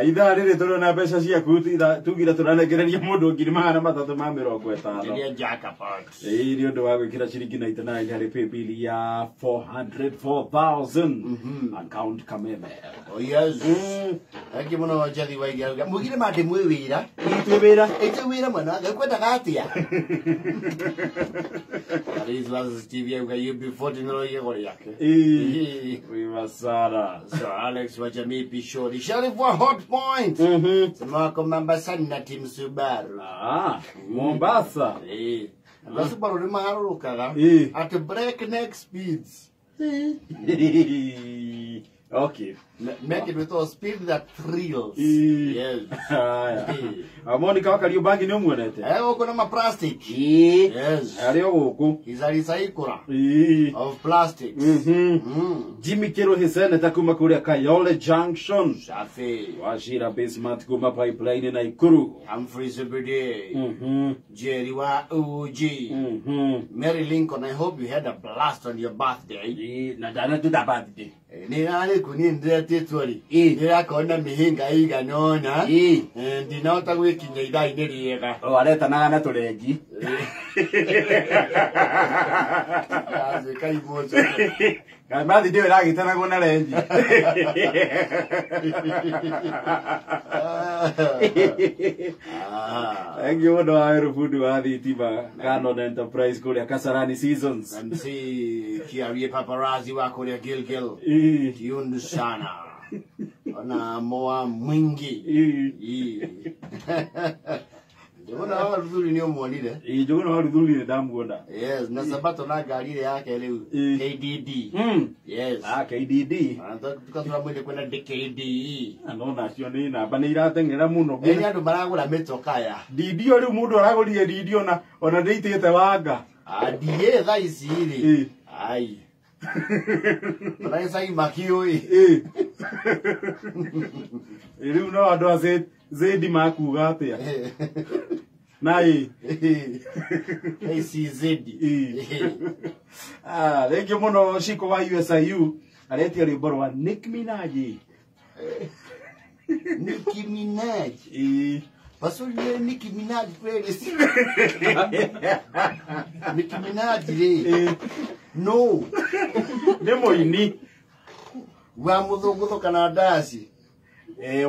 Ithaa rĩrĩ tũrĩ na mbeca ciaku tugire tũrarekereria mũndũ 350. Nĩ jackpot. Ĩĩ nĩ ũndũ wa gwĩkĩra ciringi 99 harĩ paybill ya 404,000 account Kameme. Oh yes. Thank you mũno Njathi wa Iria. Mugire mande mwĩ wĩra. Twĩ wĩra. Ĩtĩ wĩra mwana wake kwendaga atĩa? Aris TV auga UB40 nĩro igego rĩake. Ĩĩ. Wĩ masara. Sir Alex wa jamii Pishori. Sheriff wa Hot Point. Sema wako Mombasa na team Subaru. Ah, Mombasa. Eh. Andũ a Subaru nĩ maharũrũkaga Ĩĩ. at breakneck speeds. Okay. Make it with a speed that thrills. Ĩĩ. Yes. Haya. Ĩĩ. Monica wa Kariũmbangi nĩ ũmuonete? Eh, gũkũ na ma plastic. Ĩĩ. Yes. Arĩ o gũkũ. He's a recycler Ĩĩ. of plastics. Jimmy Kirohi Senator kuma kũrĩa Kayole Junction. Safi. Wachira Bismarck kuma Pipeline Nakuru. Humphrey Zebedee. Jerry wa OG. Mary Lincoln, I hope you had a blast on your birthday. Ĩĩ, na ndanatuta birthday. Nĩ rarĩ kũ niĩ nĩndĩretĩtwo rĩ. Ĩĩ. Ndĩrakorwo na mĩhĩnga ĩigana ũna. Ĩĩ. Ndinahota gwĩkinya ithaa-inĩ rĩega. O aretanaga na tũrengi. Ndatuĩka emotional. Kaĩ birthday ĩyo ĩragĩtanagwo na rengi. Ah. Thank you mũno wa wĩrũ bundi wa thitima Canon Enterprise kũrĩa Kasarani Seasons. MC Kiarie Paparazzi wa kũrĩa Gilgil. Ĩĩ. Kiundu sana. Ona moa mwingi. Ĩĩ. Ĩĩ. Ndĩwona wa Ruthuri nĩ ũmuonire. Ĩĩ, Njũgũna wa Ruthuri nĩ ndamuona. Yes, na Sabato na ngari ĩrĩa yake rĩu Ĩĩ. KDD. Yes. Ah, KDD. Tukatura mwĩrĩ kwĩna DKDE. Na no nacio nĩ namba nĩ irateng'era mũno. Ĩĩ nĩ andũ maragũra mĩtokaya. DD o rĩu mũndũ aragũrire DD ona ndĩitĩte wanga. Ah, DA thaa ici rĩ. Ĩĩ. Ai. Ona gĩcagi makiũĩ. Ĩĩ. Ĩĩ, rĩu no andũ a Zedi makuga atĩa? Na ĩ. ACZ. Ĩĩ. Ah, thank you mũno Shiko wa USIU aretia rwĩmbo rwa Nicki Minaj. Nicki Minaj. Ĩĩ. Pasuri nĩ Nicki Minaj playlist. Nicki Minaj rĩ. Ĩĩ. No. Nĩ mũini. Wa mũthũngũthũ kana ndaci.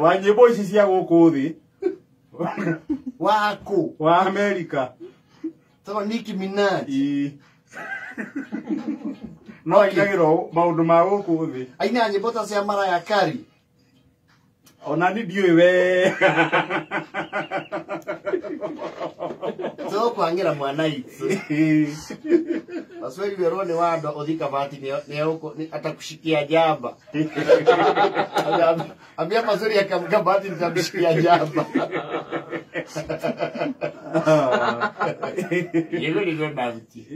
Wa nyĩmbo ici cia gũkũ thĩ. Waku. Wa America. Tondũ Nicki Minaj. Ĩĩ. No ainagĩrwo maũndũ ma gũkũ thĩ. Aina nyĩmbo ta cia Mariah Carey. Ona ni ndiũĩ wega. Tũkwangĩra mwana itũ. Waswahili werwo nĩ wando ũthi kabati nĩ atakushikia jamba. Ambia Maswahili akamkabati nitamshikia jamba. Yego nĩguo ndaruti.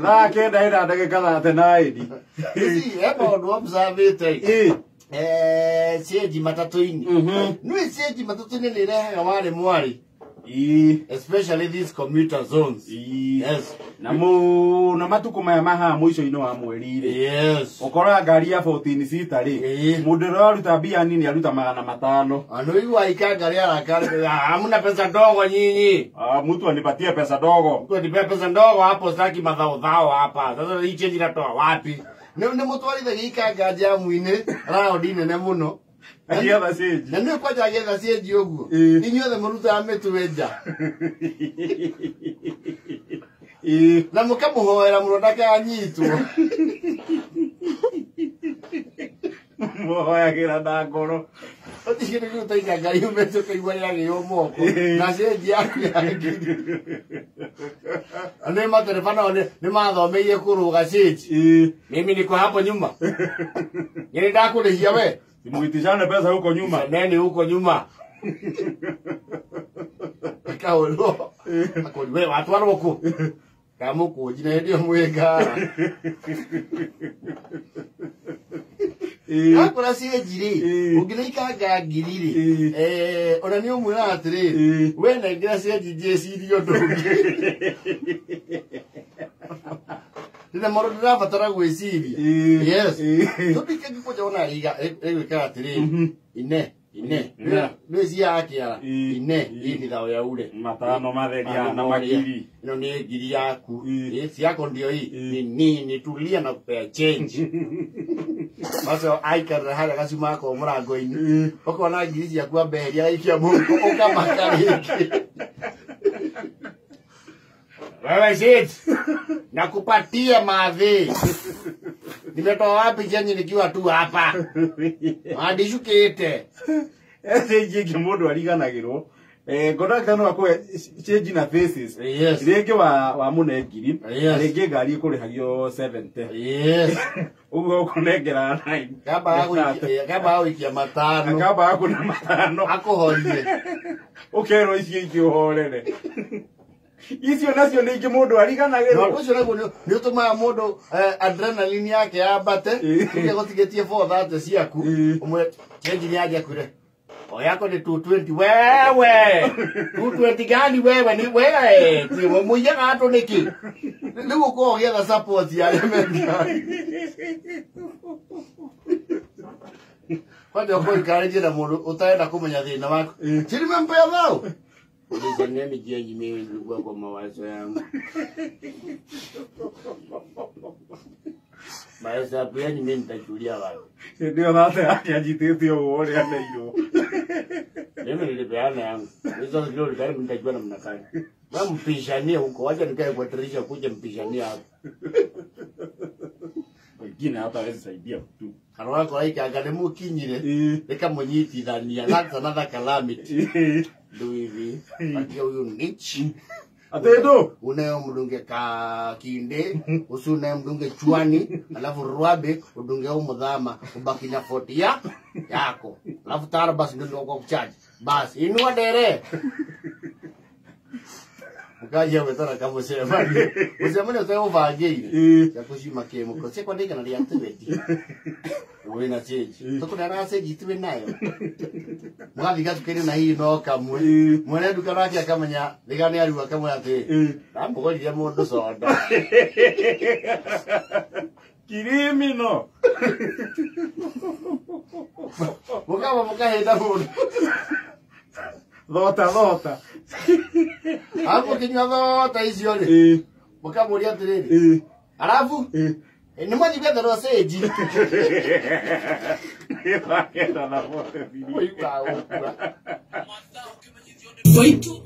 Thaa kenda ĩna ndagĩka 39. Ici he maũndũ observĩte. Ĩĩ. Cienji matatũ-inĩ. Nĩũĩ cienji matatũ-inĩ nĩ irehaga warĩ mwarĩ. Ĩĩ. Especially these commuter zones. Ĩĩ. Yes. Na mũno matukũ maya mahaha mũico-inĩ wa mweri rĩ. Yes. Ũkoraga ngari ya 14 seater rĩ. Ĩĩ. Mũndũ ũrĩa waruta mbia nini aruta 500. Anoigua ikanga rĩa haraka, hamna pesa ndogo nyinyi. Ah, mtu anipatie pesa ndogo. Mtu anipe pesa ndogo hapo, sitaki madhao dhao hapa. Sasa hii change inatoa wapi? Nĩ mũtwarithagia ikanga jamu-inĩ raundi nene mũno. Agĩetha cĩnji. Na nĩũĩ kwanja agĩetha cĩnji ũguo. Ĩĩ. Inyuothe mũrutaga mĩtwe nja. Ĩĩ. Na mũkamũhoera mũno ndakanyitwo. Mũhoyagĩra na ngoro. Ũtige nĩ kũruta ikanga riumĩte ũkaigua rĩagĩo moko. Na cĩnji yaku ya ngiri. Nĩ matereba nao nĩ mathomeire kũrũga cĩnji. Ĩĩ. Mimi niko hapo nyuma. Nĩ ndakũrĩhia we. Muitishane pesa huko nyuma. Neni huko nyuma. Akaũrwo. Akũri we watwarwo kũ? Kamũkũnji na hĩndĩ ĩyo mwĩ ngara. Akora cienji rĩ, ũngĩna ikanga ngiri rĩ, ona nĩ ũmwĩraga atĩrĩrĩ, we nengera cienji njĩcirie ũndũ ũngĩ. Ndĩna maũndũ ndĩrabatara gwĩciria. Yes. Tondũ ikanga kwanja wona rĩgwĩkaga atĩrĩrĩ, ine ine nĩ cia kĩara, ine hii ni thao ya ule matano matheria na makiri, ino nĩ ngiri yaku, ciako ndio hii ni nini, tulia na kupea change. Macio aikarĩra harĩa gacuma gako mũrango-inĩ, ũkona ngiri ciaku ambeheria aikia mũhuko ũkamaka rĩngĩ. Wewe shit, nakupatia madhi. Nimetoa wapi chenye nikiwa tu hapa? Mandicukĩte. Change ĩngĩ mũndũ ariganagĩrwo, conductor no akũhe change na faces. Yes. Rĩngĩ wa mũne ngiri, Yes. rĩngĩ ngari ĩkũrĩhagio 70. Yes. Ũguo ũkũnengera 9. Kamba gũikia matano. Kamba gakũne matano. Akũhorie. Ũkerwo icio ingĩ ũhorere. Icio nacio nĩ ingĩ mũndũ ariganagĩrwo. Na ũcio naguo nĩ ũtũmaga mũndũ adrenaline yake yambate, tuge gũtigĩtie 430 ciaku, ũmwe change nĩ yanjia kwĩra o yako ni 220 wewe. 220 gani wewe ni wewe. Ti muiyaga andũ nĩkĩ? Rĩu ũkoragwo ũgĩetha support ya arĩa me ngari. Kwanja ũkorwo ũikarĩtie na mũndũ ũtarenda kũmenya thĩna waku. Si nimempea thao? Nini change mimi nilikuwa kwa mawazo yangu. Mahesabu yanyu mimi nitachulia wapi? Ndio thate yake anjitĩte ũguo ũrĩa aneirwo. Mimi nilipeana yangu. Hizo ndio ndio nitajua namna gani. Wewe mpishanie huko, wacha nikae kwa dirisha kuja mpishanie hapo. Wengine hata hawezi saidia mtu. Kana wako aikanga nĩ mũkinyire rĩkamũnyitithania. That's another calamity. Ndio hivi. Patia huyu nichi. Atendo. Unayo mdunge ka kinde, usu naye mdunge chwani, alafu rwabe udunge huo mudhama, ubaki na 40 ya yako. Alafu tara basi ndio kwa kucharge. Basi inua dere. Ukaja wetara kama usemani. Usemani usayo uvangeire. Ya kushima kemo. Kwa sio kwa ndika na reactivate. Wewe na change. Tuko na rasa jitwe nayo. Mwathi gatukire na hii no kamwe. Mwene nduka nake akamenya thigani ariu akamwira ati ndamũgũrire mũndũ soda. Kirimino. Mukaba mukahĩnda mũndũ. Thota thota. Alafu ũkĩnyua thota icio rĩ, mũkamũria atĩrĩrĩ, alafu nĩ mwathiĩ gwetherwo cĩnji. Nĩwagenda na bote Ũiguaga gũkua. Waitu.